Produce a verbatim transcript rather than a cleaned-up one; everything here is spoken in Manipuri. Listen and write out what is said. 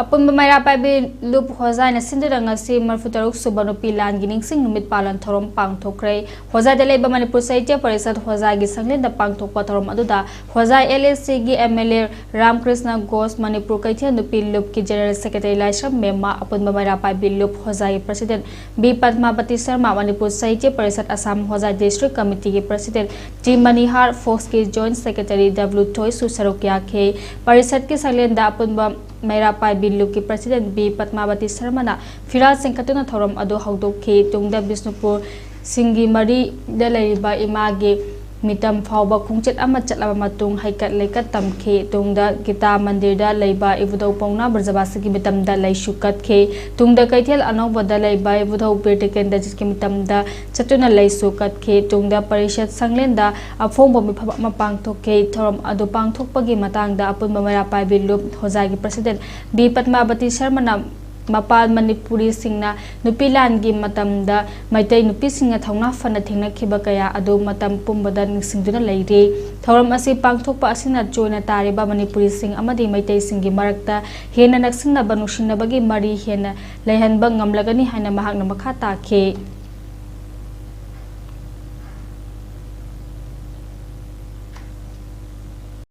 ꯑꯄꯨꯟꯕ ꯃꯩꯔꯥ ꯄꯥꯏꯕꯤ ꯂꯨꯞ ꯍꯣꯖꯥꯏꯅ ꯁꯤꯟꯗꯨꯅ ꯉꯁꯤ ꯃꯔꯤꯐꯨ ꯇꯔꯨꯛ ꯁꯨꯕ ꯅꯨꯄꯤ ꯂꯥꯟꯒꯤ ꯅꯤꯡꯁꯤꯡ ꯅꯨꯃꯤꯠ ꯄꯥꯂꯟ ꯊꯧꯔꯝ ꯄꯥꯡꯊꯣꯛꯈ꯭ꯔꯦ꯫ ꯍꯣꯖꯥꯏꯗ ꯂꯩꯕ ꯃꯅꯤꯄꯨꯔ ꯁꯥꯍꯤꯇ꯭ꯌ ꯄꯔꯤꯁꯠ ꯍꯣꯖꯥꯏꯒꯤ ꯁꯪꯂꯦꯟꯗ ꯄꯥꯡꯊꯣꯛꯄ ꯊꯧꯔꯝ ꯑꯗꯨꯗ ꯍꯣꯖꯥꯏ ꯑꯦꯜ ꯑꯦ ꯁꯤꯒꯤ M L A ꯔꯥꯝꯀ꯭ꯔꯤꯁꯅ Ghosh, Manipur ꯀꯩꯊꯦꯜ ꯅꯨꯄꯤ ꯂꯨꯞꯀꯤ ꯖꯦꯅꯔꯦꯜ ꯁꯦꯀ꯭ꯔꯦꯇꯔꯤ ꯂꯥꯏꯁ꯭ꯔꯝ ꯃꯦꯝꯃ, ꯑꯄꯨꯟꯕ ꯃꯩꯔꯥ ꯄꯥꯏꯕꯤ ꯂꯨꯞ ꯍꯣꯖꯥꯏꯒꯤ president B Padmabati Sharma, Manipur Sahitya Parishad Assam Hojai district ꯀꯃꯤꯇꯤꯒꯤ ꯄ꯭ꯔꯁꯤꯗꯦꯟꯠ ꯇꯤ ꯃꯅꯤꯍꯥꯔ, ꯐꯣꯛꯁꯀꯤ ꯖꯣꯏꯟꯠ ꯁꯦꯀ꯭ꯔꯦꯇꯔꯤ ꯗꯕ꯭ꯂꯤꯎ ꯊꯣꯏꯁꯨ ꯁꯔꯨꯛ ꯌꯥꯈꯤ꯫ ꯄꯔꯤꯁꯠꯀꯤ ꯁꯪꯂꯦꯟꯗ ꯑꯄꯨꯟꯕ ꯃꯩꯔꯥ ꯄꯥꯏꯕꯤ ꯂꯨꯞꯀꯤ ꯄ꯭ꯔꯁꯤꯗꯦꯟꯠ ꯕꯤ ꯄꯗꯃꯥꯕꯇꯤ ꯁꯔꯃꯅ ꯐꯤꯔꯥꯜ ꯆꯤꯡꯈꯠꯇꯨꯅ ꯊꯧꯔꯝ ꯑꯗꯨ ꯍꯧꯗꯣꯛꯈꯤ꯫ ꯇꯨꯡꯗ ꯕꯤꯁꯅꯨꯄꯨꯔ ꯁꯤꯡꯒꯤ ꯃꯔꯤꯗ ꯂꯩꯔꯤꯕ ꯏꯃꯥꯒꯤ ꯃꯤꯇꯝ ꯐꯥꯎꯕ ꯈꯣꯡꯆꯠ ꯑꯃ ꯆꯠꯂꯕ ꯃꯇꯨꯡ ꯍꯩꯀꯠ ꯂꯩꯀꯠ ꯇꯝꯈꯤ꯫ ꯇꯨꯡꯗ ꯒꯤꯇꯥ ꯃꯟꯗꯤꯔꯗ ꯂꯩꯕ ꯏꯕꯨꯙꯧ ꯄꯥꯎꯅꯥ ꯕ꯭ꯔꯖꯕꯥꯁꯤꯒꯤ ꯃꯤꯇꯝꯗ ꯂꯩꯁꯨ ꯀꯠꯈꯤ꯫ ꯇꯨꯡꯗ ꯀꯩꯊꯦꯜ ꯑꯅꯧꯕꯗ ꯂꯩꯕ ꯏꯕꯨꯙꯧ ꯕꯤꯔ ꯇꯤꯀꯦꯟꯗ꯭ꯔꯖꯤꯠꯀꯤ ꯃꯤꯇꯝꯗ ꯆꯠꯇꯨꯅ ꯂꯩꯁꯨ ꯀꯠꯈꯤ꯫ ꯇꯨꯡꯗ ꯄꯔꯤꯁꯠ ꯁꯪꯂꯦꯟꯗ ꯑꯐꯣꯡꯕ ꯃꯤꯐꯝ ꯑꯃ ꯄꯥꯡꯊꯣꯛꯈꯤ꯫ ꯊꯧꯔꯝ ꯑꯗꯨ ꯄꯥꯡꯊꯣꯛꯄꯒꯤ ꯃꯇꯥꯡꯗ ꯑꯄꯨꯟꯕ ꯃꯩꯔꯥ ꯄꯥꯏꯕꯤ ꯂꯨꯞ ꯍꯣꯖꯥꯏꯒꯤ ꯄ꯭ꯔꯁꯤꯗꯦꯟꯠ ꯕꯤ ꯄꯗꯃꯥꯕꯇꯤ ꯁꯔꯃꯅ ꯃꯄꯥꯜ ꯃꯅꯤꯄꯨꯔꯤꯁꯤꯡꯅ ꯅꯨꯄꯤ ꯂꯥꯟꯒꯤ ꯃꯇꯝꯗ ꯃꯩꯇꯩ ꯅꯨꯄꯤꯁꯤꯡꯅ ꯊꯧꯅꯥ ꯐꯅ ꯊꯦꯡꯅꯈꯤꯕ ꯀꯌꯥ ꯑꯗꯨ ꯃꯇꯝ ꯄꯨꯝꯕꯗ ꯅꯤꯡꯁꯤꯡꯗꯨꯅ ꯂꯩꯔꯤ꯫ ꯊꯧꯔꯝ ꯑꯁꯤ ꯄꯥꯡꯊꯣꯛꯄ ꯑꯁꯤꯅ ꯆꯣꯏꯅ ꯇꯥꯔꯤꯕ ꯃꯅꯤꯄꯨꯔꯤꯁꯤꯡ ꯑꯃꯗꯤ ꯃꯩꯇꯩꯁꯤꯡꯒꯤ ꯃꯔꯛꯇ ꯍꯦꯟꯅ ꯅꯛꯁꯤꯟꯅꯕ, ꯅꯨꯡꯁꯤꯅꯕꯒꯤ ꯃꯔꯤ ꯍꯦꯟꯅ ꯂꯩꯍꯟꯕ ꯉꯝꯂꯒꯅꯤ ꯍꯥꯏꯅ ꯃꯍꯥꯛꯅ ꯃꯈꯥ ꯇꯥꯈꯤ꯫